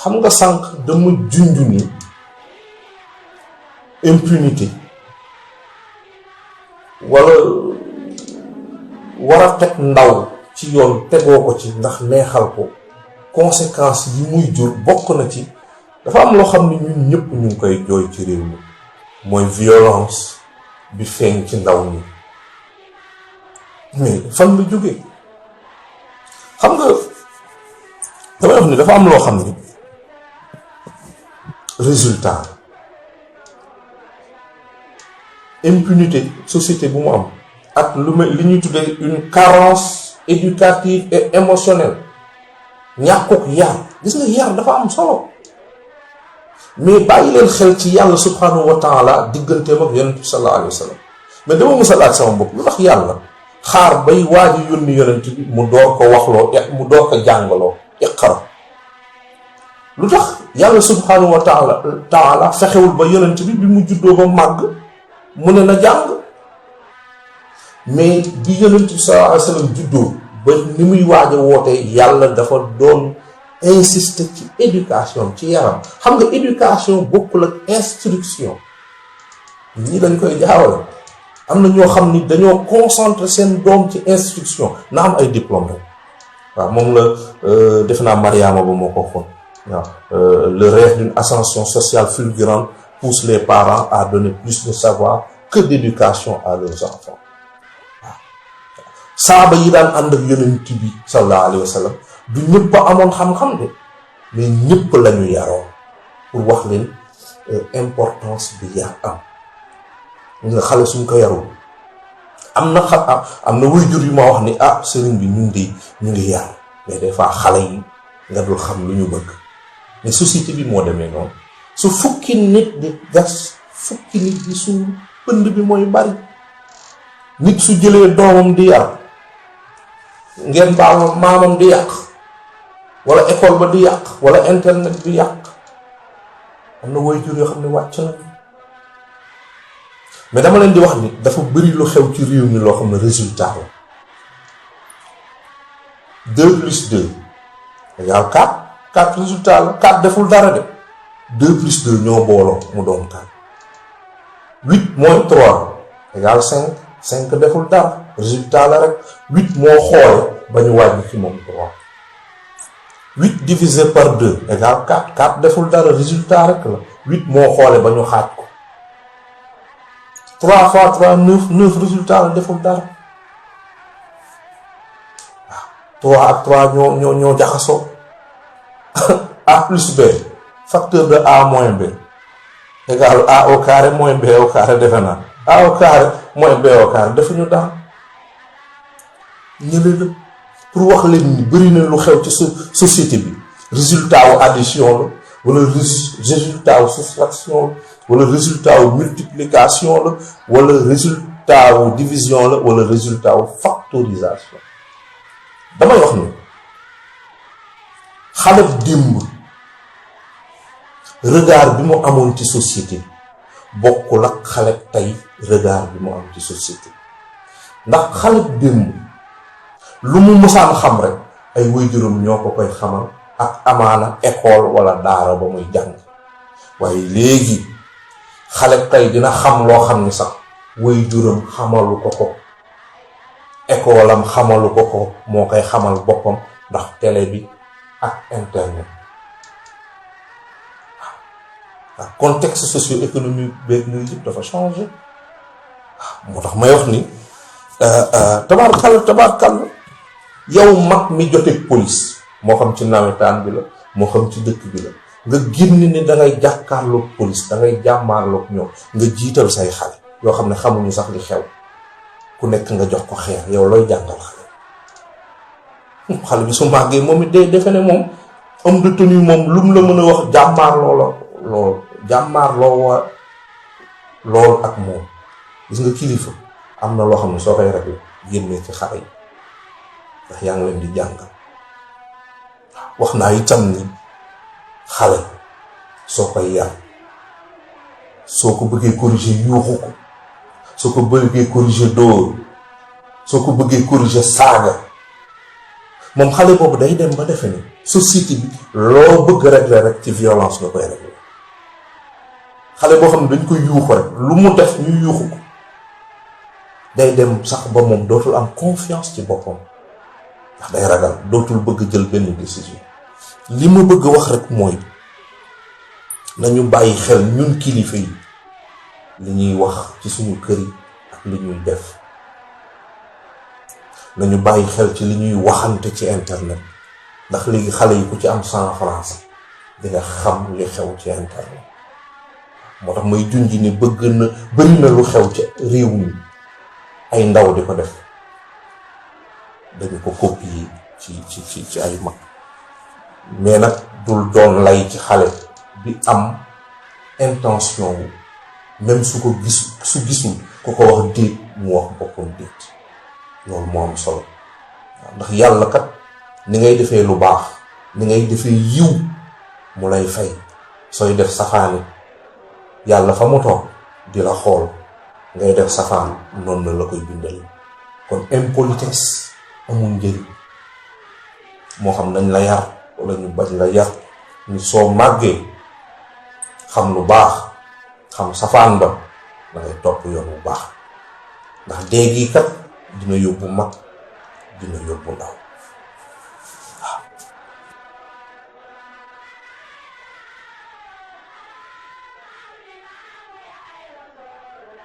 xam nga sànq dama junj ni impunité wala war a teg ndaw ci yoon tegoo ko ci ndax neexal ko conséquences yi muy jur bokk na ci dafa am loo xam ne ñun ñëpp ñu ngi koy jooy ci réew mi mooy violence bi feeñ ci ndaw ñi mais fan la jógee xam nga damay wax ni dafa am loo xam ni résultat impunité société bu mu am ak li ñuy tuddee une carence éducative et émotionnelle ñàkkuk yar gis nga yar dafa am solo mais bàyyi leen xel ci yàlla subhanahu wa taala digganteem ak yonent bi sallallahu alayhi wa sallam mais dama mës a laaj sama bopp lu tax yàlla xaar bay waaji yónni yonent bi mu door ko waxloo mu door ko jàngaloo iqra lu tax yàlla subhanahu wa taala fexewul ba yonent bi mu juddoo ba màgg mu ne na jàng mais bi yonent bi sallallahu alayhi wa sallam juddoo ba ni muy waaj a wootee yàlla dafa doon insister ci éducation ci yaram xam nga éducation bokkul ak instruction ñii dañ koy jaawale am na ñoo xam ni dañoo concentrer seen doom ci instruction na am ay diplôme rek waaw moom la defe naa Mariama ba moo ko xoon waaw le rêve d'une ascension sociale fulgurante pousse les parents à donner plus de savoir que d'éducation à leurs enfants waaw saaba yi daan ànd ak yonent bi sallallahu alayhi wa sallam du ñëpp a amoon xam-xam de mais ñëpp la ñu yaroon pour wax leen importance bi yar am nga xale suñ ko yarul am na waajur yu ma wax ni sëriñ bi ñu ngi yar mais des fois xale yi nga dul xam lu ñu bëgg mais société bi moo demee noonu su fukki nit di gas fukki nit di suul pënd bi mooy bari nit su jëlee doomam di yar ngeen baal maamam di yàq wala école ba di yàq wala internet bi yàq am na waajur yoo xam ne wàcc na mais dama leen di wax ni dafa bëri lu xew ci réew mi loo xam ne résultat la 2 plus 2 égale 4 résultat la 4 deful dara de 2 plus 2 ñoo booloo mu doon 4 8 moins 3 égale 5 5 deful dara résultat la rek 8 moo xoole ba ñu wàññi ci moom 3 8 divisé par 2 égale 4 4 deful dara résultat rek la 8 moo xoole ba ñu xaaj ko 3 fois 3 9 résultat la deful dara waaw 3 ak 3 ñoo jaxasoo a plus b facteur de a moins b égale a au carré moins b au carré defe naa a au carré moins b au carré defuñu dara ñële la pour wax leen ni bëri na lu xew ci société bi résultat wu addition la wala résultat wu soustraction la wala résultat wu multiplication la wala résultat wu division la wala résultat wu factorisation damay wax ni xale démb regard bi mu amoon ci société bokkul ak xale tey regard bi mu am ci société ndax xale démb lu mu musaan xam rek ay waajuram ñoo ko koy xamal ak amaana école wala daara ba muy jàng waaye léegi xale tey dina xam loo xam ni sax waajuram xamalu ko ko école am xamalu ko ko moo koy xamal boppam ndax télé bi ak internet waaw contexte socio-économique beeg yooyu yëpp dafa changé moo tax may wax ni tabaarkalla yow mag mi joteeg police moo xam ci nawetaan bi la moo xam ci dëkk bi la nga génn ni da ngay jàkkaarloog police da ngay jàmmaarloog ñoom nga jiital say xale yoo xam ne xamuñu sax li xew ku nekk nga jox ko xeer yow looy jàngal xale bi su màggee moom it day defe ne moom homme de tenue moom lu mu la mën a wax jàmmaarloo la loolu ak moom gis nga kilifa am na loo xam ne soo koy rek génnee ci xale yi ndax yaa ngi leen di jàngal wax naa itam ni xale soo koy yar soo ko bëggee corriger yuuxu ko soo ko bëggee corriger dóor soo ko bëggee corriger saaga moom xale boobu day dem ba defe ni société bi loo bëgg régler rek ci violence nga koy régler. xale boo xam ne dañ koy yuuxu rek lu mu def ñu yuuxu ko day dem sax ba moom dootul am confiance ci boppam ndax day ragal dootul bëgg jël benn décision. li ma bëgg wax rek mooy nañu bàyyi xel ñun kilifa yi li ñuy wax ci suñu kër yi ak li ñuy def. nañu bàyyi xel ci li ñuy waxante ci internet ndax léegi xale yi ku ci am 100 francs di nga xam li xew ci internet. moo tax may junj ni bëri na lu xew ci réew mi ay ndaw di ko def dañu ko copier ci ay mag mais nag dul doon lay ci xale bi am intention wu même su gisul ku ko wax déet mu wax boppam déet. loolu moo am solo ndax yàlla kat ni ngay defee lu baax ni ngay defee yiw mu lay fay sooy def safaani yàlla fa mu toog di la xool ngay def safaan noonu la koy bindal. kon impolitesse amul njëriñ moo xam nañ la yar wala ñu bañ la yar ni soo màggee xam lu baax xam safaan ba da ngay topp yoon bu baax ndax déegi kat dina yóbbu mag dina yóbbu ndaw.